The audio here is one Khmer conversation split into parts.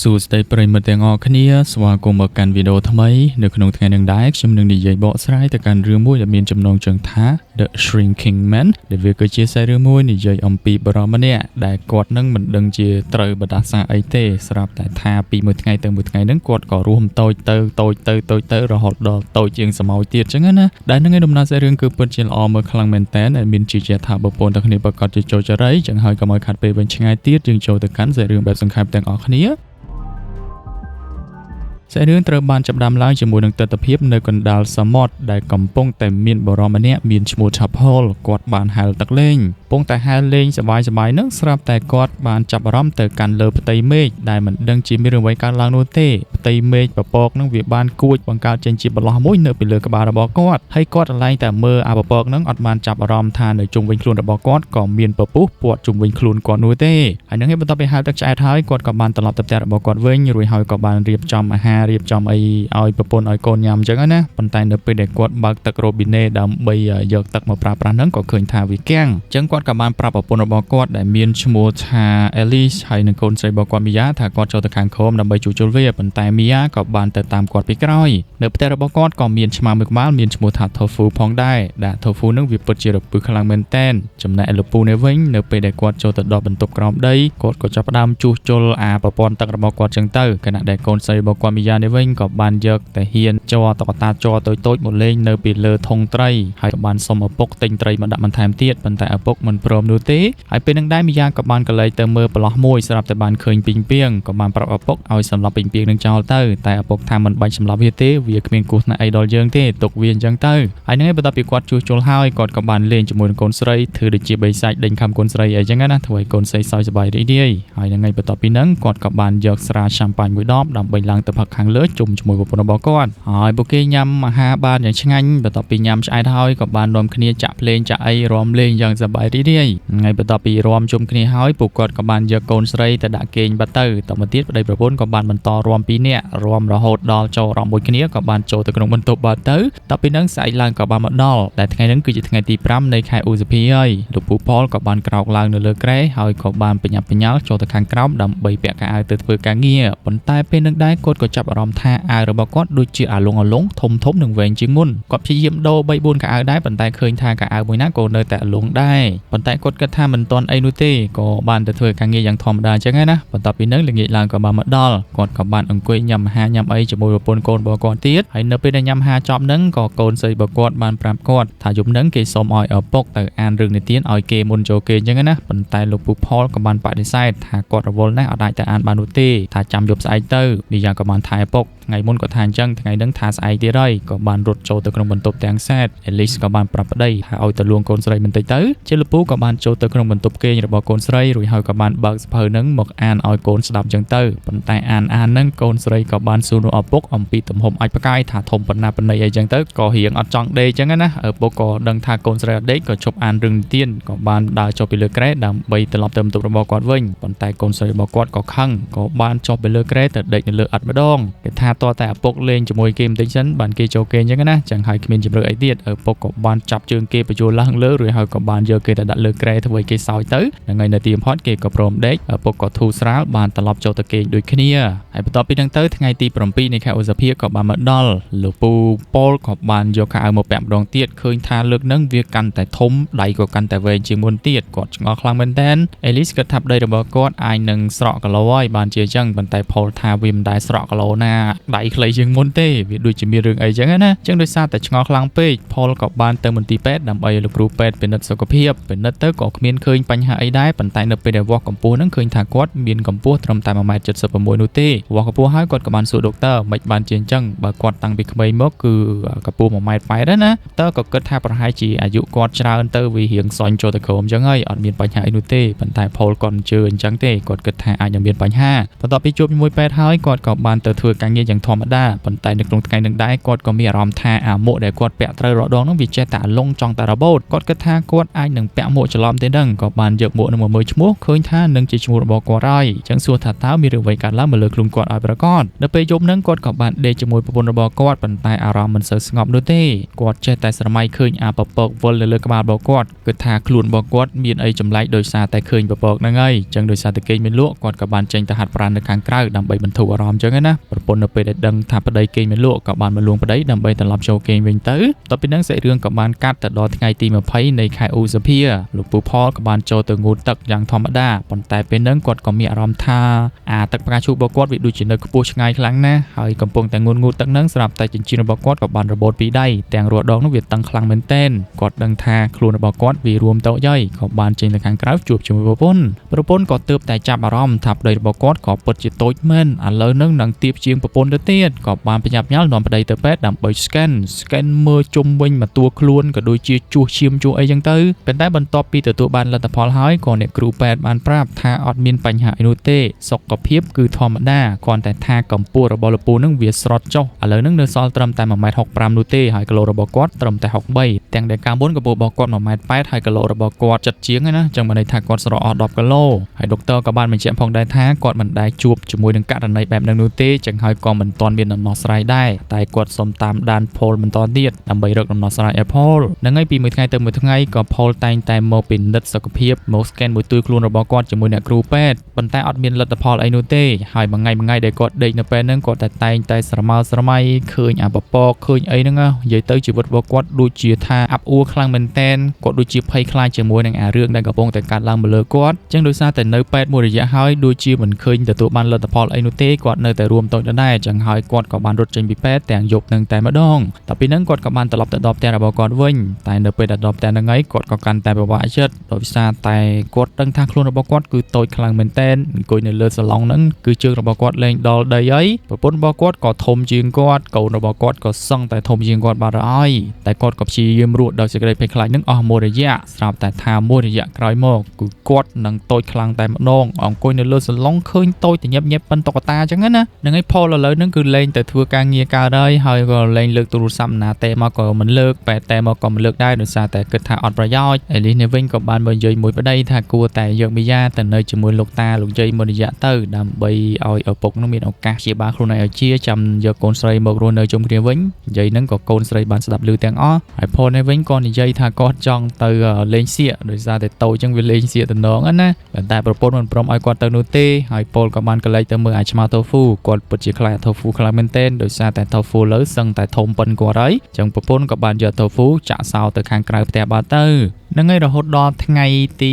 សួស្តីប្រិយមិត្តទាំងអស់គ្នាស្វាគមន៍មកកាន់វីដេអូថ្មីនៅក្នុងថ្ងៃនេះដែរខ្ញុំនឹងនិយាយបកស្រាយទៅកាន់រឿងមួយដែលមានចំណងជើងថា The Shrinking Man ដែលវាគឺជាសាច់រឿងមួយនិយាយអំពីបុរសម្នាក់ដែលគាត់នឹងមិនដឹងជាត្រូវបដាសាអីទេស្រាប់តែថាពីមួយថ្ងៃទៅមួយថ្ងៃហ្នឹងគាត់ក៏រួមតូចទៅតូចទៅតូចទៅរហូតដល់តូចជាងសមោចទៀតចឹងណាដែលនឹងឯដំណើរសាច់រឿងគឺពិតជាល្អមើលខ្លាំងមែនតើដែលមានជាជាថាបងប្អូនទាំងគ្នាប្រកាសជាចូលចរិយចឹងហើយកុំឲ្យខាត់ពេលវិញឆ្ងាយទៀតយើងចូលទៅកាន់សាច់រឿងបែបសង្ខេបទាំងអស់គ្នា សាច់រឿងត្រូវបានចាប់ផ្ដើមឡើងជាមួយនឹងទិដ្ឋភាពនៅកណ្ដាលសមុទ្រដែលកំពុងតែមានបុរសម្នាក់មានឈ្មោះថា Paul គាត់បានហែលទឹកលេងកំពុងតែហែលលេងសប្បាយៗនឹងស្រាប់តែគាត់បានចាប់អារម្មណ៍ទៅកាន់លើផ្ទៃមេឃដែលមិនដឹងជាមានរឿងអ្វីកើតឡើងនោះទេផ្ទៃមេឃពពកនឹងវាបានគួចបង្កើតចេញជាបន្លោះមួយនៅពីលើក្បាលរបស់គាត់ហើយគាត់ឡើងតែមើលអាពពកនឹងអត់បានចាប់អារម្មណ៍ថានៅជុំវិញខ្លួនរបស់គាត់ក៏មានពពុះព័ទ្ធជុំវិញខ្លួនគាត់នោះទេហើយនឹងឯងបន្ទាប់ពីហែលទឹកឆ្អែតហើយគាត់ក៏បានត្រឡប់ទៅផ្ទះរបស់គាត់វិញរួចហើយក៏បានរៀបចំអាហាររៀបចំអីឲ្យប្រពន្ធឲ្យកូនញ៉ាំអញ្ចឹងណាប៉ុន្តែនៅពេលដែលគាត់បើកទឹករ៉ូប៊ីណេដើម្បីយកទឹកមកប្រើប្រាស់ហ្នឹងក៏ឃើញថាវាគាំងអញ្ចឹងគាត់ក៏បានប្រាប់ប្រពន្ធរបស់គាត់ដែលមានឈ្មោះថា Alice ហើយនិងកូនស្រីរបស់គាត់មីយ៉ាថាគាត់ចូលទៅខាងក្រោមដើម្បីជួសជុលវាប៉ុន្តែមីយ៉ាក៏បានទៅតាមគាត់ពីក្រោយនៅផ្ទះរបស់គាត់ក៏មានឆ្មាមួយក្បាលមានឈ្មោះថា Tofu ផងដែរដែល Tofu នឹងវាពិតជារពឹសខ្លាំងមែនទែនចំណែកលោកពូនេះវិញនៅពេលដែលគាត់ចូលទៅដល់បន្ទប់ក្រោមដីគាត់ក៏ចាប់ផ្ដើមជួសជុលអាប្រព័ន្ធទឹករបស់គាត់ចឹងទៅខណៈដែលកូនស្រីរបស់គាត់មីយ៉ានេះវិញក៏បានយកតែហ៊ានជ័រតុក្កតាជ័រតូចៗមកលេងនៅពីលើធុងត្រីហើយក៏បានសុំឪពុកទិញត្រីមកដាក់បន្ថែមទៀតប៉ុន្តែឪពុកមិនព្រមនោះទេហើយពេលនឹងដែរមីយ៉ាក៏បានកលេចទៅមើលប្រឡោះមួយស្រាប់តែបានឃើញពីងពាងក៏បានប្រាប់ឪពុកឲ្យសម្លាប់ពីងពាងនឹងចោលទៅតែឪពុកថាមិនបាច់សម្លាប់វាទេវាគ្មានគ្រោះថ្នាក់អីដល់យើងទេទុកវាអញ្ចឹងទៅហើយនឹងឯងបន្ទាប់ពីគាត់ជួសជុលហើយគាត់ក៏បានលេងជាមួយនឹងកូនស្រីធ្វើដូចជាបិសាចដេញខំកូនស្រីអីចឹងណាធ្វើឲ្យកូនស្រីសើចសប្បាយរីករាយហើយនឹងឯងបន្ទាប់ពីហ្នឹងគាត់ក៏បានយកស្រាឆាំប៉ាញមួយដបដើម្បីឡើងទៅផឹកខាងលើជុំជាមួយប្រពន្ធរបស់គាត់ហើយពួកគេញ៉ាំអាហារបានយ៉ាងឆ្ងាញ់បន្ទាប់ពីញ៉ាំឆ្អែតហើយក៏បាននាំគ្នាចាក់ភ្លេងចាក់អីរាំលេងយ៉ាងសប្បាយរីករាយថ្ងៃបន្ទាប់ពីរាំជុំគ្នាហើយពួកគាត់ក៏បានយកកូនស្រីទៅដាក់គេងបាត់ទៅតមកទៀតប្តីប្រពន្ធក៏បានបន្តរាំពីរនាក់រាំរហូតដល់ចូលរំមួយគ្នាក៏បានចូលទៅក្នុងបន្ទប់បាត់ទៅតទៅពីហ្នឹងស្អែកឡើងក៏បានមកដល់តែថ្ងៃហ្នឹងគឺជាថ្ងៃទី5នៃខែឧសភាហើយលោកពូផលក៏បានក្រោកឡើងនៅលើគ្រែហើយក៏បានបញ្ញាប់បញ្ញាល់ចូលទៅខាងក្រោមដើម្បីពាក់កៅអៅទៅធ្វើការងារប៉ុន្តែពេលហ្នឹងដែរគាត់ក៏ចាប់អារម្មណ៍ថាអាវរបស់គាត់ដូចជាអាលងអាលងធំធំនិងវែងជាងមុនគាត់ព្យាយាមដូរ3 4កៅអៅដែរប៉ុន្តែឃើញថាកៅអៅមួយណាក៏នៅតែអាលងដែរប៉ុន្តែគាត់គិតថាមិនទាន់អីនោះទេក៏បានទៅធ្វើការងារយ៉ាងធម្មតាអញ្ចឹងណាបន្ទាប់ពីហ្នឹងល្ងាចឡើងក៏បានមកដល់គាត់ក៏បានអង្គុយញ៉ាំអាហារញ៉ាំអីជាមួយប្រពន្ធកូនរបស់គាត់ទៀតហើយនៅពេលដែលញ៉ាំអាហារចប់ហ្នឹងក៏កូនស្រីរបស់គាត់បានប្រាប់គាត់ថាយប់ហ្នឹងគេសុំឲ្យឪពុកទៅអានរឿងនិទានឲ្យគេមុនចូលគេអញ្ចឹងណាប៉ុន្តែលោកពូផលក៏បានបដិសេធថាគាត់រវល់ណាស់អត់អាចទៅអានបាននោះទេថាចាំយប់ស្អែកទៅមីយ៉ាក៏បានថែឪពុកថ្ងៃមុនក៏ថាអញ្ចឹងថ្ងៃហ្នឹងថាស្អែកទៀតហើយក៏បានរត់ចូលទៅក្នុងបន្ទប់ទាំងសែតអេលីសក៏បានប្រាប់ប្តីថាឲ្យទៅលួងកូនស្រីបន្តិចទៅជាលពូក៏បានចូលទៅក្នុងបន្ទប់គេងរបស់កូនស្រីរួចហើយក៏បានបើកសៀវភៅហ្នឹងមកអានឲ្យកូនស្ដាប់អញ្ចឹងទៅប៉ុន្តែអានហ្នឹងកូនស្រីក៏បានសួរឪពុកអំពីទំហំអាចផ្កាយថាធំប៉ុណ្ណាប៉ុណ្ណីអីចឹងទៅក៏រៀងអត់ចង់ដេកចឹងណាឪពុកក៏ដឹងថាកូនស្រីអត់ដេកក៏ឈប់អានរឿងនិទានក៏បានដើរចុះពីលើគ្រែដើម្បីត្រឡប់ទៅបន្ទប់របស់គាត់វិញប៉ុន្តែកូនស្រីរបស់គាត់ក៏ខឹងក៏បានចុះពីលើគ្រែទៅដេកនៅលើឥដ្ឋម្ដងគេថាតតែឪពុកលេងជាមួយគេបន្តិចសិនបានគេចូលគេអញ្ចឹងណាចឹងហើយគ្មានជម្រើសអីទៀតឪពុកក៏បានចាប់ជើងគេបញ្ចូលឡើងលើរួចហើយក៏បានយកគេទៅដាក់លើគ្រែធ្វើឲ្យគេសោយទៅថ្ងៃនៅទីបំផុតគេក៏ព្រមដេកឪពុកក៏ធូរស្រាលបានត្រឡប់ចូលទៅគេងដូចគ្នាហើយបន្ទាប់ពីហ្នឹងទៅថ្ងៃទី7នៃខែឧសភាក៏បានមកដល់លោកពូប៉ូលក៏បានយកខោអាវមកពាក់ម្ដងទៀតឃើញថាលើកហ្នឹងវាកាន់តែធំដៃក៏កាន់តែវែងជាងមុនទៀតគាត់ឆ្ងល់ខ្លាំងមែនទែនអេលីសគិតថាប្តីរបស់គាត់អាចនឹងស្រកគីឡូហើយបានជាអញ្ចឹងប៉ុន្តែផលថាវាមិនដែលស្រកគីឡូណាដៃខ្លីជាងមុនទេវាដូចជាមានរឿងអីចឹងណាចឹងដោយសារតែឆ្ងល់ខ្លាំងពេកផលក៏បានទៅមន្ទីរពេទ្យដើម្បីឲ្យលោកគ្រូពេទ្យពិនិត្យសុខភាពពិនិត្យទៅក៏គ្មានឃើញបញ្ហាអីដែរប៉ុន្តែនៅពេលដែលវាស់កម្ពស់ហ្នឹងឃើញថាគាត់មានកម្ពស់ត្រឹមតែ 1.76 នោះទេវាស់កម្ពស់ហើយគាត់ក៏បានសួរដុកទ័រមិនបានជាអញ្ចឹងបើគាត់តាំងពីក្មេងមកគឺកម្ពស់ 1.8 ណាតើក៏គិតថាប្រហែលជាអាយុគាត់ច្រើនទៅវារៀងសញចូលទៅក្រោមអញ្ចឹងហើយអត់មានបញ្ហាអីនោះទេប៉ុន្តែផលគាត់មិនជឿអញ្ចឹងទេគាត់គិតថាអាចនឹងមានបញ្ហាបន្ទាប់ពីជួបជាមួយពេទ្យហើយគាត់ក៏បានទៅធ្វើ ធ្វើការងារយ៉ាងធម្មតាប៉ុន្តែនៅក្នុងថ្ងៃនឹងដែរគាត់ក៏មានអារម្មណ៍ថាអាមួកដែលគាត់ពាក់ត្រូវរដងហ្នឹងវាចេះតែអាលងចង់តែរបូតគាត់គិតថាគាត់អាចនឹងពាក់មួកច្រឡំទេដឹងក៏បានយកមួកនឹងមកមើលឈ្មោះឃើញថានឹងជាឈ្មោះរបស់គាត់ហើយអញ្ចឹងសួរថាតើមានរឿងអ្វីកើតឡើងមកលើខ្លួនគាត់ឲ្យប្រកបនៅពេលយប់ហ្នឹងគាត់ក៏បានដេកជាមួយប្រពន្ធរបស់គាត់ប៉ុន្តែអារម្មណ៍មិនសូវស្ងប់នោះទេគាត់ចេះតែស្រមៃឃើញអាពពកវិលនៅលើក្បាលរបស់គាត់គិតថាខ្លួនរបស់គាត់មានអីចម្លែកដោយសារតែឃើញពពកហ្នឹងហើយអញ្ចឹងដោយសារតែគេមានលក់គាត់ក៏បានចេញទៅហាត់ប្រាណនៅខាងក្រៅដើម្បីបន្ធូរអារម្មណ៍អញ្ចឹងណាប្រពន្ធនៅពេលដែលដឹងថាប្តីគេមានលក់ក៏បានមកលួងប្តីដើម្បីត្រឡប់ចូលគេងវិញទៅតទៅពីហ្នឹងសាច់រឿងក៏បានកាត់ទៅដល់ថ្ងៃទី20នៃខែឧសភាលោកពូផលក៏បានចូលទៅងូតទឹកយ៉ាងធម្មតាប៉ុន្តែពេលហ្នឹងគាត់ក៏មានអារម្មណ៍ថាអាទឹកផ្កាឈូករបស់គាត់វាដូចជានៅខ្ពស់ឆ្ងាយខ្លាំងណាស់ហើយកំពុងតែងូតទឹកហ្នឹងស្រាប់តែចិញ្ចៀនរបស់គាត់ក៏បានរបូតពីដៃទាំងរដងនោះវាតឹងខ្លាំងមែនទែនគាត់ដឹងថាខ្លួនរបស់គាត់វារួមតូចហើយក៏បានចេញទៅខាងក្រៅជួបជាមួយប្រពន្ធប្រពន្ធក៏ទើបតែចាប់អារម្មណ៍ថាប្តីរបស់គាត់ក៏ពិតជាតូចមែនឥឡូវហ្នឹងនឹងទៀបជាងប្រពន្ធទៅទៀតក៏បានប្រញាប់ញ៉ាល់នាំប្តីទៅពេទ្យដើម្បី scan មើលជុំវិញមកតួខ្លួនក៏ដូចជាជួសឈាមជួសអីចឹងទៅប៉ុន្តែបន្ទាប់ពីទទួលបានលទ្ធផលហើយក៏អ្នកគ្រូពេទ្យបានប្រាប់ថាអត់មានបញ្ហាអីនោះទេសុខភាពគឺធម្មតាគ្រាន់តែថាកម្ពស់របស់លោកពូនឹងវាស្រត់ចុះឥឡូវហ្នឹងនៅសល់ត្រឹមតែ 1.65 ម៉ែត្រនោះទេហើយគីឡូរបស់គាត់ត្រឹមតែ63ទាំងដែលកាលមុនកម្ពស់របស់គាត់ 1.8 ម៉ែត្រហើយគីឡូរបស់គាត់ចិត្តជាងណាចឹងបានន័យថាគាត់ស្រកអស់10គីឡូហើយដុកទ័រក៏បានបញ្ជាក់ផងដែរថាគាត់មិនដែលជួបជាមួយនឹងករណីបែបហ្នឹងនោះទេចឹងហើយក៏មិនទាន់មានដំណោះស្រាយដែរតែគាត់សុំតាមដានផលបន្តទៀតដើម្បីរកដំណោះស្រាយឲ្យផលហ្នឹងហើយពីមួយថ្ងៃទៅមួយថ្ងៃក៏ផលតែងតែមកពិនិត្យសុខភាពមក scan មួយទួយខ្លួនរបស់គាត់ជាមួយអ្នកគ្រូពេទ្យប៉ុន្តែអត់មានលទ្ធផលអីនោះទេហើយមួយថ្ងៃមួយថ្ងៃដែលគាត់ដេកនៅពេលហ្នឹងគាត់តែតែងតែស្រមើស្រមៃឃើញអាពពកឃើញអីហ្នឹងនិយាយទៅជីវិតរបស់គាត់ដូចជាថាអាប់អួរខ្លាំងមែនតែនគាត់ដូចជាភ័យខ្លាចជាមួយនឹងអារឿងដែលកំពុងតែកើតឡើងមកលើគាត់ចឹងដោយសារតែនៅពេទ្យមួយរយៈហើយដូចជាមិនឃើញទទួលបានលទ្ធផលអីនោះទេគាត់នៅតែរួមតូចដដែលចឹងហើយគាត់ក៏បានរត់ចេញពីពេទ្យទាំងយប់នឹងតែម្ដងតែពីហ្នឹងគាត់ក៏បានត្រឡប់ទៅដល់ផ្ទះរបស់គាត់វិញតែនៅពេលដែលដល់ផ្ទះហ្នឹងឯងគាត់ក៏កាន់តែពិបាកចិត្តដោយសារតែគាត់ដឹងថាខ្លួនរបស់គាត់គឺតូចខ្លាំងមែនទែនអង្គុយនៅលើសាឡុងហ្នឹងគឺជើងរបស់គាត់លែងដល់ដីហើយប្រពន្ធរបស់គាត់ក៏ធំជាងគាត់កូនរបស់គាត់ក៏សឹងតែធំជាងគាត់បាត់ហើយតែគាត់ក៏ព្យាយាមរស់ដោយសេចក្តីភ័យខ្លាចហ្នឹងអស់មួយរយៈស្រាប់តែថាមួយរយៈក្រោយមកគឺគាត់នឹងតូចខ្លាំងតែម្ដងអង្គុយនៅលើសាឡុងឃើញតូចតែញាប់ញាប់ប៉ុនតុក្កតាអញ្ចឹងណាហ្នឹងហើយផលឥឡូវហ្នឹងគឺលែងទៅធ្វើការងារកើតហើយហើយក៏លែងលើកទូរស័ព្ទណាទេមកក៏មិនលើកបែតែមកក៏មិនលើកដែរដោយសារតែគិតថាអត់ប្រយោជន៍អេលីសនេះវិញក៏បានមកនិយាយមួយប្តីថាគួរតែយកមីយ៉ាទៅនៅជាមួយលោកតាលោកយាយមួយរយៈទៅដើម្បីឲ្យឪពុកនោះមានឱកាសព្យាបាលខ្លួនឯងឲ្យជាចាំយកកូនស្រីមករស់នៅជុំគ្នាវិញនិយាយហ្នឹងក៏កូនស្រីបានស្ដាប់ឮទាំងអស់ហើយផលនេះវិញក៏និយាយថាគាត់ចង់ទៅលេងសៀកដោយសារតែតូចចឹងវាលេងសៀកតំណងណាប៉ុន្តែប្រពន្ធមិនព្រមឲ្យគាត់ទៅនោះទេហើយពលក៏បានកលេចទៅមើលអាចឆ្មាតូហ្វូគាត់ពិតជាខ្លាចតូហ្វូខ្លាំងមែនទែនដោយសារតែតូហ្វូលើសឹងតែធំប៉ុនគាត់ហើយចឹងប្រពន្ធក៏បានយកតូហ្វូចាក់សោទៅខាងក្រៅផ្ទះបាត់ទៅហ្នឹងហើយរហូតដល់ថ្ងៃទី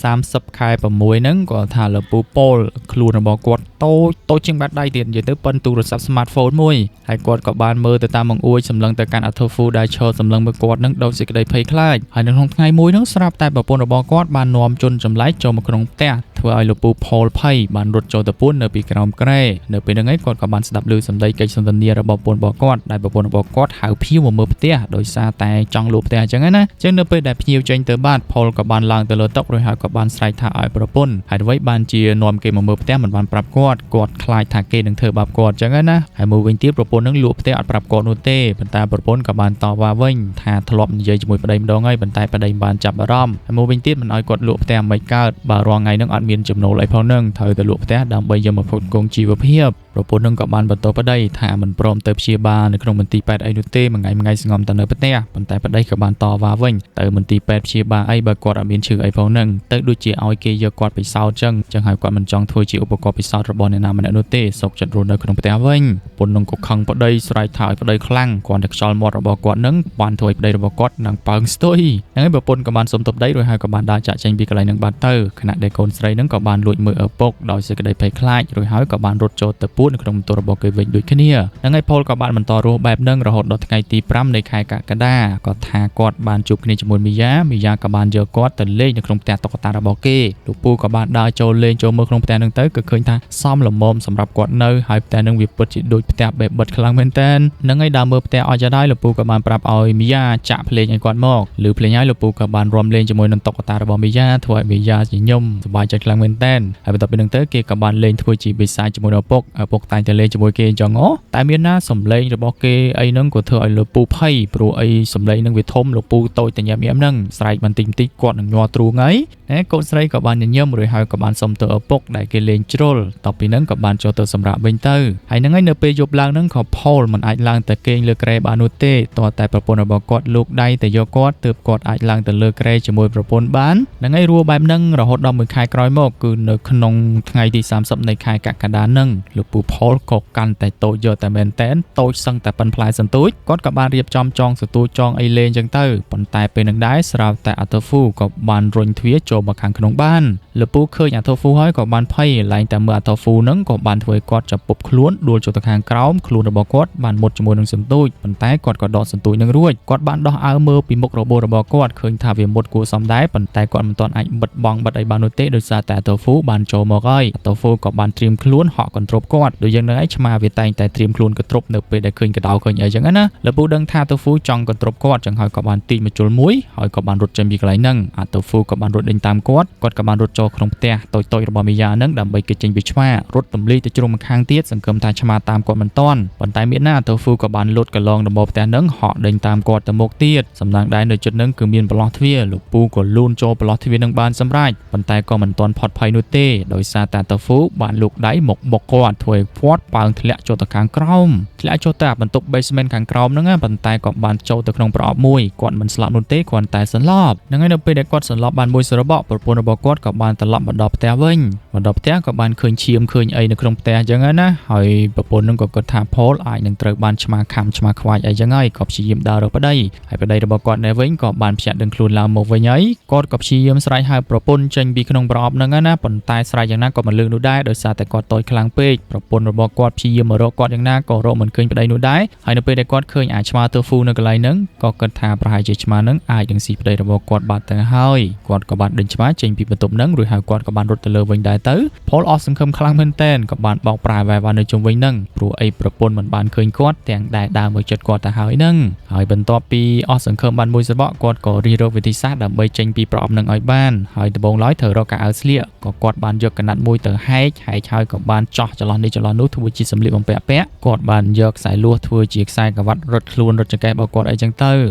30ខែ6ហ្នឹងគាត់ថាលោកពូពលខ្លួនរបស់គាត់តូចតូចជាងបាតដៃទៀតនិយាយទៅប៉ុនទូរស័ព្ទ smartphone មួយហើយគាត់ក៏បានមើលទៅតាមបង្អួចសម្លឹងទៅកាន់អាថូហ្វូដែលឈរសម្លឹងមើលគាត់នឹងដោយសេចក្តីភ័យខ្លាចហើយនៅក្នុងថ្ងៃមួយហ្នឹងស្រាប់តែប្រពន្ធរបស់គាត់បាននាំជនចម្លែកចូលមកក្នុងផ្ទះធ្វើឲ្យលោកពូផលភ័យបានរត់ចូលទៅពួននៅពីក្រោមគ្រែនៅពេលហ្នឹងឯងគាត់ក៏បានស្ដាប់ឮសម្ដីកិច្ចសន្ទនារបស់ប្រពន្ធរបស់គាត់ដែលប្រពន្ធរបស់គាត់ហៅភ្ញៀវមកមើលផ្ទះដោយសារតែចង់លក់ផ្ទះអញ្ចឹងណាអញ្ចឹងនៅពេលដែលភ្ញៀវចេញទៅបាត់ផលក៏បានឡើងទៅលើតុរួចហើយក៏បានស្រែកថាឲ្យប្រពន្ធហេតុអ្វីបានជានាំគេមកមើលផ្ទះមិនបានប្រាប់គាត់គាត់ខ្លាចថាគេនឹងធ្វើបាបគាត់អញ្ចឹងណាហើយមួយវិញទៀតប្រពន្ធនឹងលក់ផ្ទះអត់ប្រាប់គាត់នោះទេប៉ុន្តែប្រពន្ធក៏បានតវ៉ាវិញថាធ្លាប់និយាយជាមួយប្តីម្ដងហើយប៉ុន្តែប្តីមិនបានចាប់អារម្មណ៍ហើយមួយវិញទៀតមិនឲ្យគាត់លក់ផ្ទះមិនកើតបើរាល់ថ្ងៃនឹងអត់មានចំណូលអីផងនឹងត្រូវតែលក់ផ្ទះដើម្បីយកមកផ្គត់ផ្គង់ជីវភាពប្រពន្ធនឹងក៏បានបន្តប្តីថាមិនព្រមទៅព្យាបាលនៅក្នុងមន្ទីរពេទ្យអីនោះទេមួយថ្ងៃមួយថ្ងៃសងំតែនៅផ្ទះប៉ុន្តែប្តីក៏បានតវ៉ាវិញទៅមន្ទីរពេទ្យព្យាបាលអីបើគាត់អត់មានឈឺអីផងនឹងទៅដូចជាឲ្យគេយកគាត់ពិសោធន៍ចឹងចឹងហើយគាត់មិនចង់ធ្វើជាឧបករណ៍ពិសោធន៍របស់អ្នកណាម្នាក់នោះទេសុខចិត្តរស់នៅក្នុងផ្ទះវិញប្រពន្ធនឹងក៏ខឹងប្តីស្រែកថាឲ្យប្តីខ្លាំងគ្រាន់តែខ្យល់មាត់របស់គាត់នឹងបានធ្វើឲ្យប្តីរបស់គាត់នឹងប៉ើងស្ទុយហ្នឹងហើយប្រពន្ធក៏បានសុំទោសប្តីរួចហើយក៏បានដើរចាក់ចេញពីកន្លែងនឹងបាត់ទៅខណៈដែលកូនស្រីនឹងក៏បានលួចមើលឪពុកដោយសេចក្តីភ័យខ្លាចរួចហើយក៏បានរត់ចូលទៅពួននៅក្នុងបន្ទប់របស់គេវិញដូចគ្នាហ្នឹងហើយផលក៏បានបន្តរស់បែបហ្នឹងរហូតដល់ថ្ងៃទី5នៃខែកក្កដាគាត់ថាគាត់បានជួបគ្នាជាមួយមីយ៉ាមីយ៉ាក៏បានយកគាត់ទៅលេងនៅក្នុងផ្ទះតុក្កតារបស់គេលោកពូក៏បានដើរចូលលេងចូលមើលក្នុងផ្ទះហ្នឹងទៅក៏ឃើញថាសមល្មមសម្រាប់គាត់នៅហើយផ្ទះហ្នឹងវាពិតជាដូច ផ្ទះបេះបិទខ្លាំងមែនតើនឹងឯដើមមើលផ្ទះអស់ចាដែរលោកពូក៏បានប្រាប់ឲ្យមីយ៉ាចាក់ភ្លេងឲ្យគាត់មកឬភ្លេងហើយលោកពូក៏បានរាំលេងជាមួយនឹងតុក្កតារបស់មីយ៉ាធ្វើឲ្យមីយ៉ាញញឹមសប្បាយចិត្តខ្លាំងមែនតើហើយបន្ទាប់ពីនឹងទៅគេក៏បានលេងធ្វើជាបិសាចជាមួយនឹងឪពុកឪពុកតែងតែលេងជាមួយគេអញ្ចឹងអូតែមានណាសំឡេងរបស់គេអីហ្នឹងក៏ធ្វើឲ្យលោកពូភ័យព្រោះអីសំឡេងហ្នឹងវាធំលោកពូតូចតែញ៉ាំញ៉ាំហ្នឹងស្រែកបន្តិចបន្តិចគាត់នឹងញ័រទ្រូងហើយណែកូនស្រីក៏បានញញឹមរួចហើយក៏បានសុំទៅឪពុកដែលគេលេងជ្រុលតពីហ្នឹងក៏បានចូលទៅសម្រាប់វិញទៅហើយហ្នឹងហើយនៅពេលយប់ឡើងហ្នឹងក៏ផលមិនអាចឡើងទៅគេងលើគ្រែបាននោះទេតើតែប្រពន្ធរបស់គាត់លូកដៃទៅយកគាត់ទើបគាត់អាចឡើងទៅលើគ្រែជាមួយប្រពន្ធបានហ្នឹងហើយរួបែបហ្នឹងរហូតដល់មួយខែក្រោយមកគឺនៅក្នុងថ្ងៃទី30នៃខែកក្កដាហ្នឹងលោកពូផលក៏កាន់តែតូចយកតែមែនតែនតូចសឹងតែប៉ិនផ្លែសន្ទូចគាត់ក៏បានរៀបចំចងសន្ទូចចងអីលេងចឹងទៅប៉ុន្តែពេលនឹងដែរស្រាប់តែអាតូហ្វូក៏បានរុញទ្វារចូលមកខាងក្នុងបានលោកពូឃើញអាតូហ្វូហើយក៏បានភ័យឡើងតែមើលអាតូហ្វូហ្នឹងក៏បានធ្វើឲ្យគាត់ចាប់ពប់ខ្លួនដួលចូលទៅខាងក្រោមខ្លួនរបស់គាត់បានមុតជាមួយនឹងសន្ទូចប៉ុន្តែគាត់ក៏ដកសន្ទូចនឹងរួចគាត់បានដោះអាវមើលពីមុខរបួសរបស់គាត់ឃើញថាវាមុតគួរសមដែរប៉ុន្តែគាត់មិនទាន់អាចបិទបងបិទអីបាននោះទេដោយសារតែអាតូហ្វូបានចូលមកហើយអាតូហ្វូក៏បានត្រៀមខ្លួនហក់កន្ទ្រពគាត់ដូចយ៉ាងហ្នឹងឯងឆ្មាវាតែងតែត្រៀមខ្លួនកន្ទ្រពនៅពេលដែលឃើញកដោឃើញអីចឹងណាលោកពូដឹងថាអាតូហ្វូចង់កន្ទ្រពគាត់ចឹងហើយក៏បានទាញមកជុលមួយហើយក៏បានរត់ចេញពីកន្លែងហ្នឹងអាតូហ្វូក៏បានរត់ដេញតាមគាត់គាត់ក៏បានរត់ចូលក្នុងផ្ទះតូចៗរបស់មីយ៉ាហ្នឹងដើម្បីគេចចេញពីឆ្មារត់ទម្លីទៅជ្រុំម្ខាងទៀតសង្ឃឹមថាឆ្មាតាមគាត់មិនទាន់ប៉ុន្តែមានណាអាតូហ្វូក៏បានលូតកន្លងដំបូលផ្ទះហ្នឹងហក់ដេញតាមគាត់ទៅមុខទៀតសំណាងដែរនៅជិតហ្នឹងគឺមានប្រឡោះទ្វារលោកពូក៏លូនចូលប្រឡោះទ្វារនឹងបានសម្រេចប៉ុន្តែក៏មិនទាន់ផុតភ័យនោះទេដោយសារតែតូហ្វូបានលូកដៃមកបុកគាត់ធ្វើឲ្យគាត់ប៉ើងធ្លាក់ចូលទៅខាងក្រោមធ្លាក់ចូលទៅបន្ទប់ basement ខាងក្រោមហ្នឹងប៉ុន្តែក៏បានចូលទៅក្នុងប្រអប់មួយគាត់មិនស្លាប់នោះទេគ្រាន់តែសន្លប់ហ្នឹងហើយនៅពេលដែលគាត់សន្លប់បានមួយសរបកប្រពន្ធរបស់គាត់ក៏បានត្រឡប់មកដល់ផ្ទះវិញមកដល់ផ្ទះក៏បានឃើញឈាមឃើញអីនៅក្នុងផ្ទះអញ្ចឹងណាហើយប្រពន្ធនឹងក៏គិតថាផលអាចនឹងត្រូវបានឆ្មាខំឆ្មាខ្វាចអីចឹងហើយក៏ព្យាយាមដើររកប្តីហើយប្តីរបស់គាត់នៅវិញក៏បានភ្ញាក់ដឹងខ្លួនឡើងមកវិញហើយគាត់ក៏ព្យាយាមស្រែកហៅប្រពន្ធចេញពីក្នុងប្រអប់ហ្នឹងណាប៉ុន្តែស្រែកយ៉ាងណាក៏មិនលឺនោះដែរដោយសារតែគាត់តូចខ្លាំងពេកប្រពន្ធរបស់គាត់ព្យាយាមមករកគាត់យ៉ាងណាក៏រកមិនឃើញប្តីនោះដែរហើយនៅពេលដែលគាត់ឃើញអាឆ្មាទើហ្វូនៅកន្លែងហ្នឹងក៏គិតថាប្រហែលជាឆ្មាហ្នឹងអាចនឹងស៊ីប្តីរបស់គាត់បាត់ទៅហើយគាត់ក៏បានដេញឆ្មាចេញពីបន្ទប់ហ្នឹងរួចហើយគាត់ក៏បានរត់ទៅលើវិញដែរទៅផលអស់សង្ឃឹមខ្លាំងមែនទែនក៏បានបោកប្រាវ៉ែវ៉ានៅជុំវិញហ្នឹងព្រោះអីប្រពន្ធមិនបានឃើញគាត់ទាំងដែលដើរមកចិត្តគាត់ទៅហើយហ្នឹងហើយបន្ទាប់ពីអស់សង្ឃឹមបានមួយសបកគាត់ក៏រិះរកវិធីសាស្ត្រដើម្បីចេញពីប្រអប់ហ្នឹងឲ្យបានហើយដំបូងឡើយត្រូវរកកៅអៅស្លៀកក៏គាត់បានយកកណាត់មួយទៅហែកហែកហើយក៏បានចោះចន្លោះនេះចន្លោះនោះធ្វើជាសម្លៀកបំពាក់ពាក់គាត់បានយកខ្សែលួសធ្វើជាខ្សែក្រវ៉ាត់រត់ខ្លួនរត់ចង្កេះរបស់គាត់អីចឹងទៅ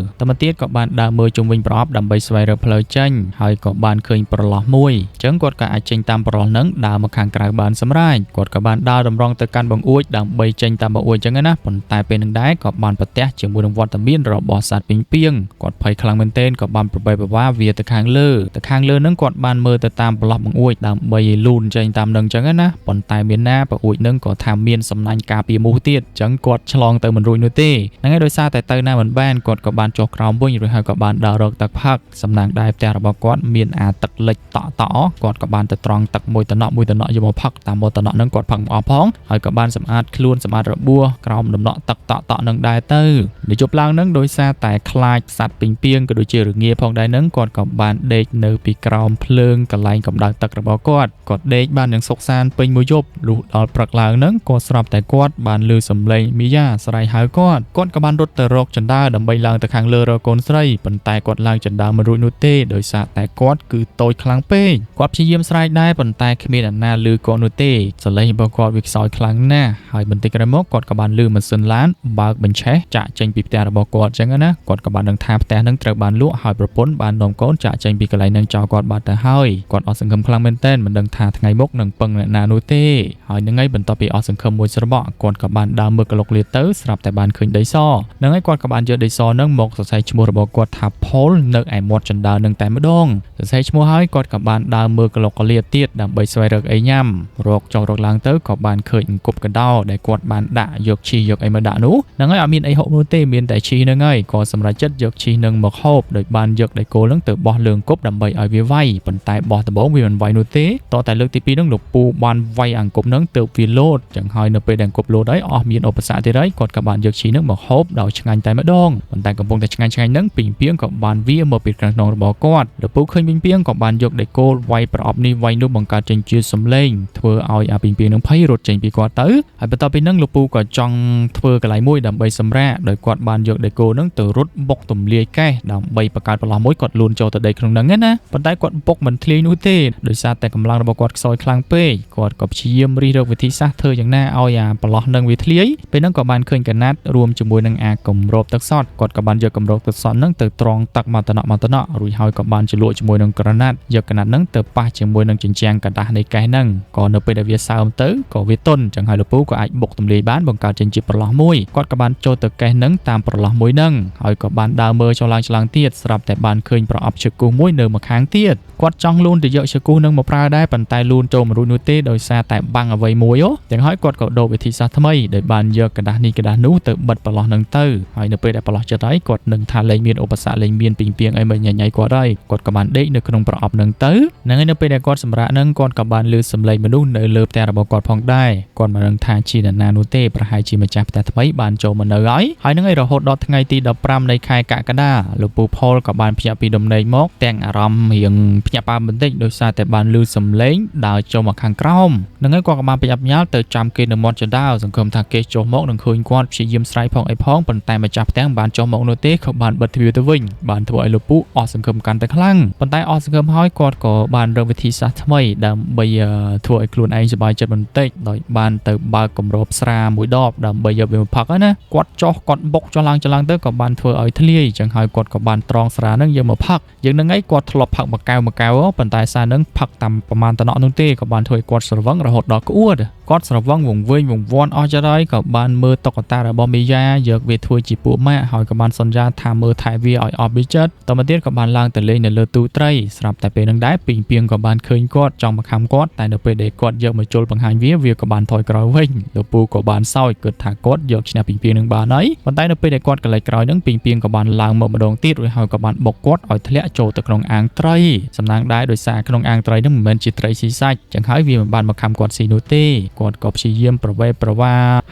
តែមកទៀតក៏បានដើរមើលជុំវិញប្រអប់ដើម្បីស្វែងរកផ្លូវចេញហើយក៏បានឃើញប្រឡោះមួយអញ្ចឹងគាត់ក៏អាចចេញតាមប្រឡោះហ្នឹងដើរមកខាងក្រៅបានសម្រេចគាត់ក៏បានដើរតម្រង់ទៅកាន់បង្អួចដើម្បីចេញតាមបង្អួចអញ្ចឹងណាប៉ុន្តែពេលនឹងដែរក៏បានប្រទះជាមួយនឹងវត្តមានរបស់សត្វពីងពីងគាត់ភ័យខ្លាំងមែនទែនក៏បានប្របីប្រវាវាទៅខាងលើទៅខាងលើហ្នឹងគាត់បានមើលទៅតាមប្រឡោះបង្អួចដើម្បីលូនចេញតាមនឹងអញ្ចឹងណាប៉ុន្តែមានណាបង្អួចហ្នឹងក៏ថាមានសំណាញ់ការពារមូសទៀតអញ្ចឹងគាត់ឆ្លងទៅមិនរួចនោះទេហ្នឹងហើយដោយសារតែទៅណាមិនបានគាត់ក៏បានចុះក្រោមវិញរួចហើយក៏បានដើររកទឹកផឹកសំណាងដែរផ្ទះរបស់គាត់មានអាទឹកលិចតក់តក់គាត់ក៏បានទៅត្រង់ទឹកមួយតំណក់មួយតំណក់យកមកផឹកតាមមកតំណក់ហ្នឹងគាត់ផឹកមិនអស់ផងហើយក៏បានសម្អាតខ្លួនសម្អាតរបួសក្រោមតំណក់ទឹកតក់តក់នឹងដែរទៅនៅជប់ឡើងហ្នឹងដោយសារតែខ្លាចសត្វពីងពីងក៏ដូចជារងាផងដែរហ្នឹងគាត់ក៏បានដេកនៅពីក្រោមភ្លើងកន្លែងកម្ដៅទឹករបស់គាត់គាត់ដេកបានយ៉ាងសុខសាន្តពេញមួយយប់លុះដល់ព្រឹកឡើងហ្នឹងក៏ស្រាប់តែគាត់បានឮសំឡេងមីយ៉ាស្រែកហៅគាត់គាត់ក៏បានរត់ទៅរកចណ្ដើដើម្បីឡើងទៅខាងលើរកកូនស្រីប៉ុន្តែគាត់ឡើងចណ្ដើមិនរួចនោះទេដោយសារតែគាត់គឺតូចខ្លាំងពេកគាត់ព្យាយាមស្រែកដែរប៉ុន្តែគ្មានអ្នកណាឮគាត់នោះទេសលេងរបស់គាត់វាខ្សោយខ្លាំងណាស់ហើយបន្តិចក្រោយមកគាត់ក៏បានឮម៉ាស៊ីនឡានបើកបញ្ឆេះចាក់ចេញពីផ្ទះរបស់គាត់អញ្ចឹងណាគាត់ក៏បានដឹងថាផ្ទះនឹងត្រូវបានលក់ហើយប្រពន្ធបាននាំកូនចាក់ចេញពីកន្លែងនឹងចោលគាត់បាត់ទៅហើយគាត់អស់សង្ឃឹមខ្លាំងមែនទែនមិនដឹងថាថ្ងៃមុខនឹងពឹងអ្នកណានោះទេហើយនឹងឯងបន្ទាប់ពីអស់សង្ឃឹមមួយស្របកគាត់ក៏បានដើរមើលក្លុកលាទៅស្រាប់តែបានឃើញដីសនឹងឯងគាត់ក៏បានយកដីសនឹងមកសរសេរឈ្មោះរបស់គាត់ថាផលនៅឯមាត់ចណ្ដើនឹងតែម្ដងសរសេរឈ្មោះហើយគាត់ក៏បានដើរមើលក្លុកលាទៀតដើម្បីស្វែងរកអីញ៉ាំរកចុះរកឡើងទៅក៏បានឃើញអង្គប់កដោដែលគាត់បានដាក់យកឈីសយកអីមកដាក់នោះនឹងហើយអត់មានអីហូបនោះទេមានតែឈីសនឹងហើយក៏សម្រេចចិត្តយកឈីសនឹងមកហូបដោយបានយកដែកគោលនឹងទៅបោះលើអង្គប់ដើម្បីឲ្យវាវាយប៉ុន្តែបោះដំបូងវាមិនវាយនោះទេតតែលើកទី2នឹងលោកពូបានវាយអង្គប់នឹងទៅវាលោតចឹងហើយនៅពេលដែលអង្គប់លោតហើយអស់មានឧប បសគ្គទៀតហើយគាត់ក៏បានយកឈីនឹងមកហូបដោយឆ្ងាញ់តែម្ដងប៉ុន្តែកំពុងតែឆ្ងាញ់ឆ្ងាញ់នឹងពីងពីងក៏បានវាមកពីខាងក្នុងរបស់គាត់លោកពូឃើញពីងពីងក៏បានយកដែកគោលវាយប្រអប់នេះវាយនោះបង្កើតចេញជាសំឡេងធ្វើឲ្យអាពីងពីងនឹងភ័យរត់ចេញពីគាត់ទៅហើយបន្ទាប់ពីនឹងលោកពូក៏ចង់ធ្វើកន្លែងមួយដើម្បីសម្រាកដោយគាត់បានយកដែកគោលនឹងទៅរត់បុកទម្លាយកេះដើម្បីបង្កើតប្រឡោះមួយគាត់លូនចូលទៅដីក្នុងនឹងណាប៉ុន្តែគាត់បុកមិនធ្លាយនោះទេដោយសារតែកម្លាំងរបស់គាត់ខ្សោយខ្លាំងពេកគាត់ក៏ព្យាយាមរិះរកវិធីសាស្ត្រធ្វើយ៉ាងណាឲ្យអាប្រឡោះនឹងវាធ្លាយពេលហ្នឹងក៏បានឃើញកណាត់រួមជាមួយនឹងអាគម្របទឹកសតគាត់ក៏បានយកគម្របទឹកសតហ្នឹងទៅត្រង់ទឹកមកតំណមកតំណរួចហើយក៏បានជ្រលក់ជាមួយនឹងក្រណាត់យកកណាត់ហ្នឹងទៅប៉ះជាមួយនឹងជញ្ជាំងกระดาษនៃកេះហ្នឹងក៏នៅពេលដែលវាសើមទៅក៏វាទន់ចឹងហើយលោកពូក៏អាចបុកទម្លាយបានបង្កើតចេញជាប្រឡោះមួយគាត់ក៏បានចូលទៅកេះហ្នឹងតាមប្រឡោះមួយហ្នឹងហើយក៏បានដើរមើលចុះឡើងឆ្លាំងទៀតស្រាប់តែបានឃើញប្រអប់ឈើគូសមួយនៅម្ខាងទៀតគាត់ចង់លូនទៅយកឈើគូសនឹងមកប្រើដែរប៉ុន្តែលូនចូលមិនរួចនោះទេដោយសារតែបាំងអ្វីមួយអូទាំងហើយគាត់ក៏ដូរវិធីសាស្ត្រថ្មីដោយបានយកกระดาษនេះกระดาษនោះទៅបិទប្រឡោះនឹងទៅហើយនៅពេលដែលប្រឡោះចិត្តហើយគាត់នឹងថាលែងមានឧបសគ្គលែងមានពីងពីងអីមកញញៃគាត់ហើយគាត់ក៏បានដេកនៅក្នុងប្រអប់នឹងទៅនឹងហើយនៅពេលដែលគាត់សម្រាកនឹងគាត់ក៏បានឮសំឡេងមនុស្សនៅលើផ្ទះរបស់គាត់ផងដែរគាត់មិនដឹងថាជានរណានោះទេប្រហែលជាម្ចាស់ផ្ទះថ្មីបានចូលមកនៅហើយហើយនឹងឯរហូតដល់ថ្ងៃទី15នៃខែកក្កដាលោកពូផលក៏បានភ្ញាក់ពីដំណេកមកទាំងអារម្មណ៍រៀងភ្ញាក់ផ្អើលបន្តិចដោយសារតែបានឮសំឡេងដើរចូលមកខាងក្រោមនឹងហើយគាត់ក៏បានប្រញាប់ញ៉ាល់ទៅចាំគេនៅមាត់ជណ្ដើរសង្ឃឹមថាគេចុះមកនឹងឃើញគាត់ព្យាយាមស្រែកផងអីផងប៉ុន្តែម្ចាស់ផ្ទះមិនបានចុះមកនោះទេក៏បានបិទទ្វារទៅវិញបានធ្វើឲ្យលោកពូអស់សង្ឃឹមកាន់តែខ្លាំងប៉ុន្តែអស់សង្ឃឹមហើយគាត់ក៏បានរកវិធីសាស្ត្រថ្មីដើម្បីធ្វើឲ្យខ្លួនឯងសប្បាយចិត្តបន្តិចដោយបានទៅបើកគម្របស្រាមួយដបដើម្បីយកវាមកផឹកណាគាត់ចុះគាត់បុកចុះឡើងចឡើងទៅក៏បានធ្វើឲ្យធ្លាយចឹងហើយគាត់ក៏បានត្រង់ស្រានឹងយកមកផឹកយើងនឹងឯងគាត់ធ្លាប់ផឹកមួយកែវមួយកែវប៉ុន្តែសារនឹងផឹកតាមប្រមាណតំណក់នោះទេក៏បានធ្វើឲ្យគាត់ស្រវឹងរហូតដល់ក្អួតគាត់ស្រវឹងវង្វេងវង្វាន់អស់ចិត្តហើយក៏បានមើលតុក្កតារបស់មីយ៉ាយកវាធ្វើជាពួកម៉ាក់ហើយក៏បានសន្យាថាមើលថែវាឲ្យអស់ពីចិត្តតមកទៀតក៏បានឡើងទៅលេងនៅលើទូត្រីស្រាប់តែពេលនឹងដែរពីងពីងក៏បានឃើញគាត់ចង់មកខំគាត់តែនៅពេលដែលគាត់យកមកជុលបង្ហាញវាវាក៏បានថយក្រោយវិញលោកពូក៏បានសោចគិតថាគាត់យកឈ្នះពីងពីងនឹងបានហើយប៉ុន្តែនៅពេលដែលគាត់កន្លែងក្រោយនឹងពីងពីងក៏បានឡើងមកម្ដងទៀតរួចហើយក៏បានបុកគាត់ឲ្យធ្លាក់ចូលទៅក្នុងអាងត្រីសំណាងដែរដោយសារក្នុងអាងត្រីនឹងមិនមែនជាត្រីស៊ីសាច់ចឹងហើយវាមិនបានមកខំគាត់ស៊ីនោះទេគាត់ក៏ព្យាយាមប្រវេប្រវ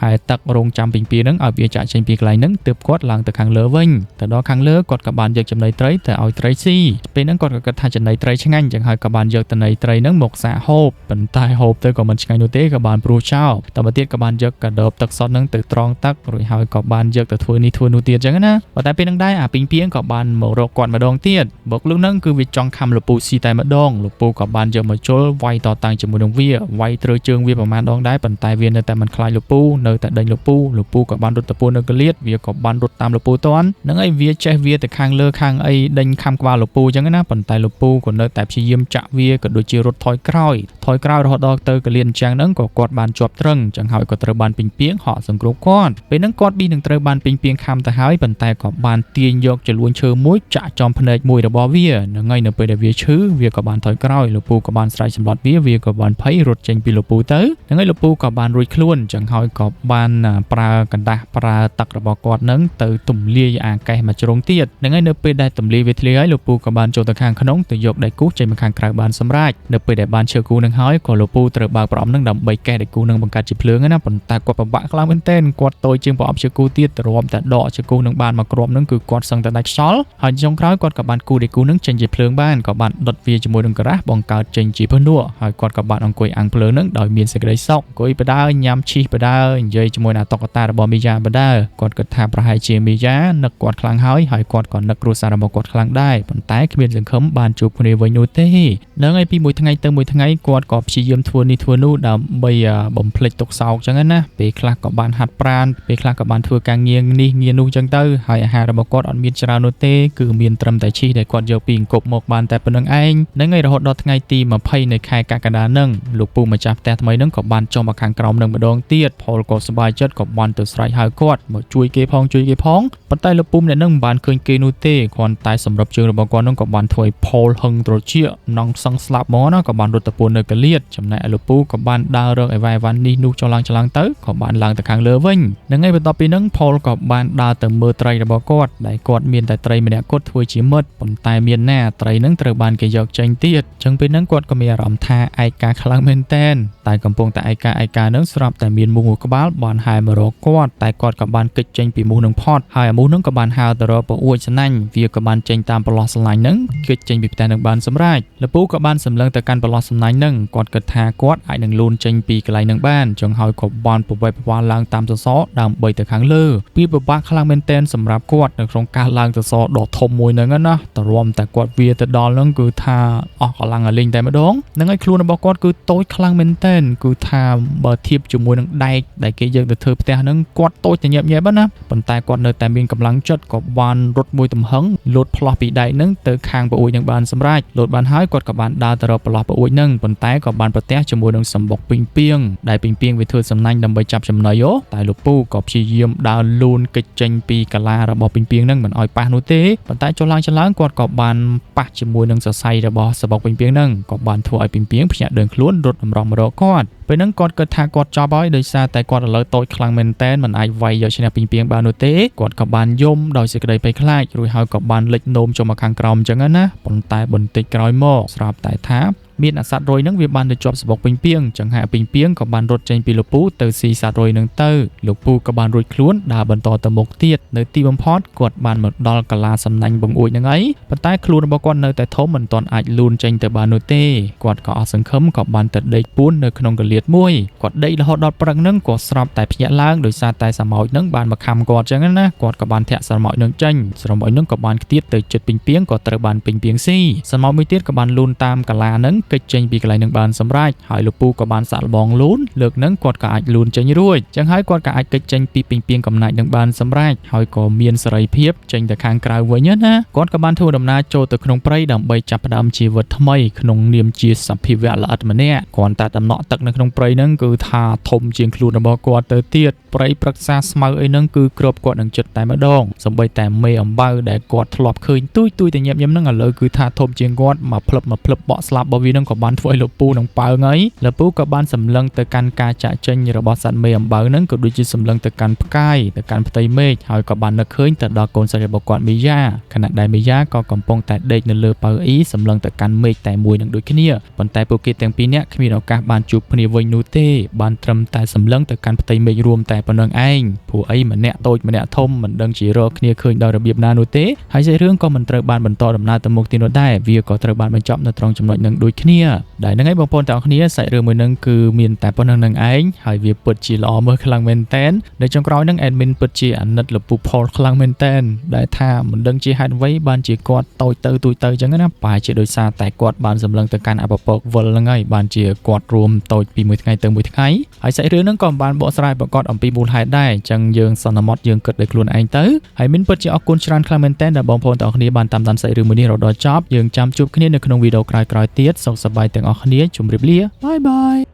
ាហើយទឹករងចាំពីងពីនឹងឲ្យវាចាក់ចេញពីកន្លែងហ្នឹងទើបគាត់ឡើងទៅខាងលើវិញទៅដល់ខាងលើគាត់ក៏បានយកចំណីត្រីទៅឲ្យត្រីស៊ីពេលហ្នឹងគាត់ក៏គិតថាចំណីត្រីឆ្ងាញ់ចឹងហើយក៏បានយកចំណីត្រីហ្នឹងមកសាកហូបប៉ុន្តែហូបទៅក៏មិនឆ្ងាញ់នោះទេក៏បានព្រោះចោលតទៅទៀតក៏បានយកកាដូបទឹកសុទ្ធហ្នឹងទៅត្រង់ទឹករួចហើយក៏បានយកទៅធ្វើនេះធ្វើនោះទៀតចឹងណាប៉ុន្តែពេលហ្នឹងដែរអាពីងពីងក៏បានមករកគាត់ម្ដងទៀតបុកលុះហ្នឹងគឺវាចង់ខំលោកពូស៊ីតែម្ដងលោកពូក៏បានយកមកជុលវាយតតាំងជាមួយនឹងវាវាយត្រូវជើងវាប្រហែលដងដែរប៉ុន្តែវានៅតែមិនខ្លាចលោកពូនៅតែដេញលោកពូលោកពូក៏បានរត់ទៅពួននៅកលៀតវាក៏បានរត់តាមលោកពូតាន់នឹងឯងវាចេះវាទៅខាងលើខាងអីដេញខំក្បាលលោកពូចឹងណាប៉ុន្តែលោកពូក៏នៅតែព្យាយាមចាក់វាក៏ដូចជារត់ថយក្រោយថយក្រោយរហូតដល់ទៅកលៀនអញ្ចឹងហ្នឹងក៏គាត់បានជាប់ត្រឹងចឹងហើយក៏ត្រូវបានពីងពីងហក់សង្គ្រោះគាត់ពេលហ្នឹងគាត់ប៊ីនឹងត្រូវបានពីងពីងខំទៅហើយប៉ុន្តែក៏បានទាញយកចលួនឈើមួយចាក់ចំភ្នែកមួយរបស់វានឹងហើយនៅពេលដែលវាឈឺវាក៏បានថយក្រោយលោកពូក៏បានស្រែកសម្លុតវាវាក៏បានភ័យរត់ចេញពីលោកពូទៅនឹងហើយលោកពូក៏បានរួចខ្លួនចឹងហើយក៏បានប្រើកណ្ដាស់ប្រើទឹករបស់គាត់នឹងទៅទម្លាយអាកេះមួយជ្រុងទៀតនឹងហើយនៅពេលដែលទម្លាយវាធ្លាយហើយលោកពូក៏បានចូលទៅខាងក្នុងទៅយកដៃគូសចេញមកខាងក្រៅបានសម្រេចនៅពេលដែលបានឈើគូនឹងហើយក៏លោកពូត្រូវបើកប្រអប់នឹងដើម្បីកេះដៃគូនឹងបង្កើតជាភ្លើងណាប៉ុន្តែគាត់ពិបាកខ្លាំងមែនទែនគាត់តូចជាងប្រអប់ឈើគូទៀតទ្រាំតែដកឈើគូនឹងបានមកគ្រាប់នឹងគឺគាត់សឹងតែដាច់ខ្យល់ហើយចុងក្រោយគាត់ក៏បានគូដៃគូនឹងចេញជាភ្លើងបានក៏បានដុតវាជាមួយនឹងក្រាស់បង្កើតចេញជាភ្នក់ហើយគាត់ក៏បានអង្គុយអាំងភ្លើងនឹងដោយមានសេចក្តីសុខអង្គុយបដើញ៉ាំឈីសបដើនិយាយជាមួយនឹងតុក្កតារបស់មីយ៉ាបដើគាត់គិតថាប្រហែលជាមីយ៉ានឹកគាត់ខ្លាំងហើយហើយគាត់ក៏នឹកគ្រួសាររបស់គាត់ខ្លាំងដែរប៉ុន្តែគ្មានសង្ឃឹមបានជួបគ្នាវិញនោះទេនឹងឯពីមួយថ្ងៃទៅមួយថ្ងៃគាត់ក៏ព្យាយាមធ្វើនេះធ្វើនោះដើម្បីបំភ្លេចទុក្ខសោកចឹងណាពេលខ្លះក៏បានហាត់ប្រាណពេលខ្លះក៏បានធ្វើការងារនេះងារនោះចឹងទៅហើយអាហាររបស់គាត់អត់មានច្រើននោះទេគឺមានត្រឹមតែឈីសដែលគាត់យកពីអង្គប់មកបានតែប៉ុណ្្នឹងឯងនឹងឯរហូតដល់ថ្ងៃទី20នៃខែកក្កដានឹងលោកពូម្ចាស់ផ្ទះថ្មីនឹងក៏បានចុះមកខាងក្រោមនឹងម្ដងទៀតផលក៏សប្បាយចិត្តក៏បានទៅស្រែកហៅគាត់មកជួយគេផងជួយគេផងប៉ុន្តែលោកពូម្នាក់នឹងមិនបានឃើញគេនោះទេគ្រាន់តែសម្រាប់ជើងរបស់គាត់នឹងក៏បានធ្វើឲ្យផលហឹងត្រចៀកនងសឹងស្លាប់មកណាក៏បានរត់ទៅពួននៅកលៀតចំណែកឯលោកពូក៏បានដើររកអីវ៉ៃវ៉ាន់នេះនោះចុះឡើងចឡើងទៅក៏បានឡើងទៅខាងលើវិញនឹងឯបន្ទាប់ពីនឹងផលក៏បានដើរទៅមើលត្រីរបស់គាត់ដែលគាត់មានតែត្រីម្នាក់គាត់ធ្វើជាមិត្តប៉ុន្តែមានណាត្រីនឹងត្រូវបានគេយកចេញទៀតចឹងពេលហ្នឹងគាត់ក៏មានអារម្មណ៍ថាឯកាខ្លាំងមែនតែនតែកំពុងតែឯ ឯកាឯកានឹងស្រាប់តែមានមូសមួយក្បាលបានហែមករកគាត់តែគាត់ក៏បានគេចចេញពីមូសនឹងផុតហើយអាមូសនឹងក៏បានហើរទៅរកពអួចស្នាញ់វាក៏បានចេញតាមប្រឡោះស្រឡាញ់នឹងគេចចេញពីផ្ទះនឹងបានសម្រេចលពូក៏បានសម្លឹងទៅកាន់ប្រឡោះសំណាញ់នឹងគាត់គិតថាគាត់អាចនឹងលូនចេញពីកន្លែងនឹងបានចង់ហើយក៏បានប្រវេប្រវាឡើងតាមសសរដើម្បីទៅខាងលើពីពិបាកខ្លាំងមែនទែនសម្រាប់គាត់នៅក្នុងការឡើងសសរដ៏ធំមួយហ្នឹងណាតរំតែគាត់វាទៅដល់ហ្នឹងគឺថាអស់កម្លាំងឲ្យលេងតែម្ដងនឹងឲ្យខ្លួនរបស់គាត់គឺតូចខ្លាំងមែនទែនគឺថាបើធៀបជាមួយនឹងដែកដែលគេយកទៅធ្វើផ្ទះហ្នឹងគាត់តូចតែញាប់ញាប់ណាប៉ុន្តែគាត់នៅតែមានកម្លាំងចិត្តក៏បានរត់មួយទំហឹងលោតផ្លោះពីដែកហ្នឹងទៅខាងប្អួយនឹងបានសម្រេចលោតបានហើយគាត់ក៏បានដើរទៅរកប្រឡោះប្អួយហ្នឹងប៉ុន្តែក៏បានប្រទះជាមួយនឹងសម្បុកពីងពីងដែលពីងពីងវាធ្វើសំណាញ់ដើម្បីចាប់ចំណីអូតែលោកពូក៏ព្យាយាមដើរលូនគេចចេញពីកាឡារបស់ពីងពីងហ្នឹងមិនឲ្យប៉ះនោះទេប៉ុន្តែចុះឡើងចឡើងគាត់ក៏បានប៉ះជាមួយនឹងសរសៃរបស់សម្បុកពីងពីងហ្នឹងក៏បានធ្វើឲ្យពីងពីងភ្ញាក់ដឹងខ្លួនរត់តម្រង់មករកគាត់ពេលហ្នឹងគាត់គិតថាគាត់ចប់ហើយដោយសារតែគាត់ឥឡូវតូចខ្លាំងមែនតែនមិនអាចវាយយកឈ្នះពីងពីងបាននោះទេគាត់ក៏បានយំដោយសេចក្តីភ័យខ្លាចរួចហើយក៏បានលិចនោមចូលមកខាងក្រោមអញ្ចឹងណាប៉ុន្តែបន្តិចក្រោយមកស្រាប់តែថាមានអាសត្វរុយហ្នឹងវាបានទៅជាប់សបុកពីងពីងចឹងហើយពីងពីងក៏បានរត់ចេញពីលោកពូទៅស៊ីសត្វរុយហ្នឹងទៅលោកពូក៏បានរួចខ្លួនដើរបន្តទៅមុខទៀតនៅទីបំផុតគាត់បានមកដល់កាឡាសំណាញ់បង្អួចហ្នឹងហើយប៉ុន្តែខ្លួនរបស់គាត់នៅតែធំមិនទាន់អាចលូនចេញទៅបាននោះទេគាត់ក៏អស់សង្ឃឹមក៏បានទៅដេកពួននៅក្នុងកលៀតមួយគាត់ដេករហូតដល់ព្រឹកហ្នឹងក៏ស្រាប់តែភ្ញាក់ឡើងដោយសារតែសមោចហ្នឹងបានមកខំគាត់ចឹងណាគាត់ក៏បានធាក់សមោចហ្នឹងចេញសមោចហ្នឹងក៏បានខ្ទាតទៅចិត្តពីងពីងក៏ត្រូវបានពីងពីងស៊ីសមោចមួយទៀតក៏បានលូនតាមកាឡាហ្នឹងគេចចេញពីកន្លែងនឹងបានសម្រេចហើយលោកពូក៏បានសាក់លបងលូនលើកហ្នឹងគាត់ក៏អាចលូនចេញរួចចឹងហើយគាត់ក៏អាចគេចចេញពីពីងពីងកំណាចនឹងបានសម្រេចហើយក៏មានសេរីភាពចេញទៅខាងក្រៅវិញណាគាត់ក៏បានធ្វើដំណើរចូលទៅក្នុងព្រៃដើម្បីចាប់ផ្ដើមជីវិតថ្មីក្នុងនាមជាសភាវៈល្អិតម្នាក់គ្រាន់តែតំណក់ទឹកនៅក្នុងព្រៃហ្នឹងគឺថាធំជាងខ្លួនរបស់គាត់ទៅទៀតព្រៃព្រឹក្សាស្មៅអីហ្នឹងគឺគ្របគាត់នឹងចិត្តតែម្ដងសម្បីតែមេអំបៅដែលគាត់ធ្លាប់ឃើញទួយទួយតែញាប់ញឹមហ្នឹងឥឡូវគឺថាធំជាងគាត់មកផ្លឹបមកផ្លឹបបក់ស្លាប់របស់វាហ្នឹងក៏បានធ្វើឲ្យលោកពូនឹងប៉ើងហើយលោកពូក៏បានសម្លឹងទៅកាន់ការចាក់ចេញរបស់សត្វមេអំបៅហ្នឹងក៏ដូចជាសម្លឹងទៅកាន់ផ្កាយទៅកាន់ផ្ទៃមេឃហើយក៏បាននឹកឃើញទៅដល់កូនស្រីរបស់គាត់មីយ៉ាខណៈដែលមីយ៉ាក៏កំពុងតែដេកនៅលើប៉ៅអ៊ីសម្លឹងទៅកាន់មេឃតែមួយនឹងដូចគ្នាប៉ុន្តែពួកគេទាំងពីរនាក់គ្មានឱកាសបានជួបគ្នាវិញនោះទេបានត្រឹមតែសម្លឹងទៅកាន់ផ្ទៃមេឃរួមតែប៉ុណ្្នឹងឯងព្រោះអីម្នាក់តូចម្នាក់ធំមិនដឹងជារកគ្នាឃើញដោយរបៀបណានោះទេហើយសាច់រឿងក៏មិនត្រូវបានបន្តដំណើរទៅមុខទៀតនោះដែរវាក៏ត្រូវបានបញ្ចប់នៅត្រង់ចំណុចនឹងដូចគ្នាដែលហ្នឹងឯងបងប្អូនទាំងអស់គ្នាសាច់រឿងមួយហ្នឹងគឺមានតែប៉ុណ្្នឹងនឹងឯងហើយវាពិតជាល្អមើលខ្លាំងមែនតែននៅចុងក្រោយហ្នឹង admin ពិតជាអាណិតលោកពូផលខ្លាំងមែនតែនដែលថាមិនដឹងជាហេតុអ្វីបានជាគាត់តូចទៅទូចទៅអញ្ចឹងណាប្រហែលជាដោយសារតែគាត់បានសម្លឹងទៅកាន់អបពកវិលហ្នឹងហើយបានជាគាត់រួមតូចពីមួយថ្ងៃទៅមួយថ្ងៃហើយសាច់រឿងហ្នឹងក៏មិនបានបកស្រាយប្រកបអំពីមូលហេតុដែរអញ្ចឹងយើងសន្មត់យើងគិតដោយខ្លួនឯងទៅហើយមានពិតជាអរគុណច្រើនខ្លាំងមែនទែនដែលបងប្អូនទាំងអស់គ្នាបានតាមដានសាច់រឿងមួយនេះរហូតដល់ចប់យើងចាំជួបគ្នានៅក្នុងវីដេអូក្រោយៗទៀតសុខសប្បាយទាំងអស់គ្នាជម្រាបលាបាយបាយ។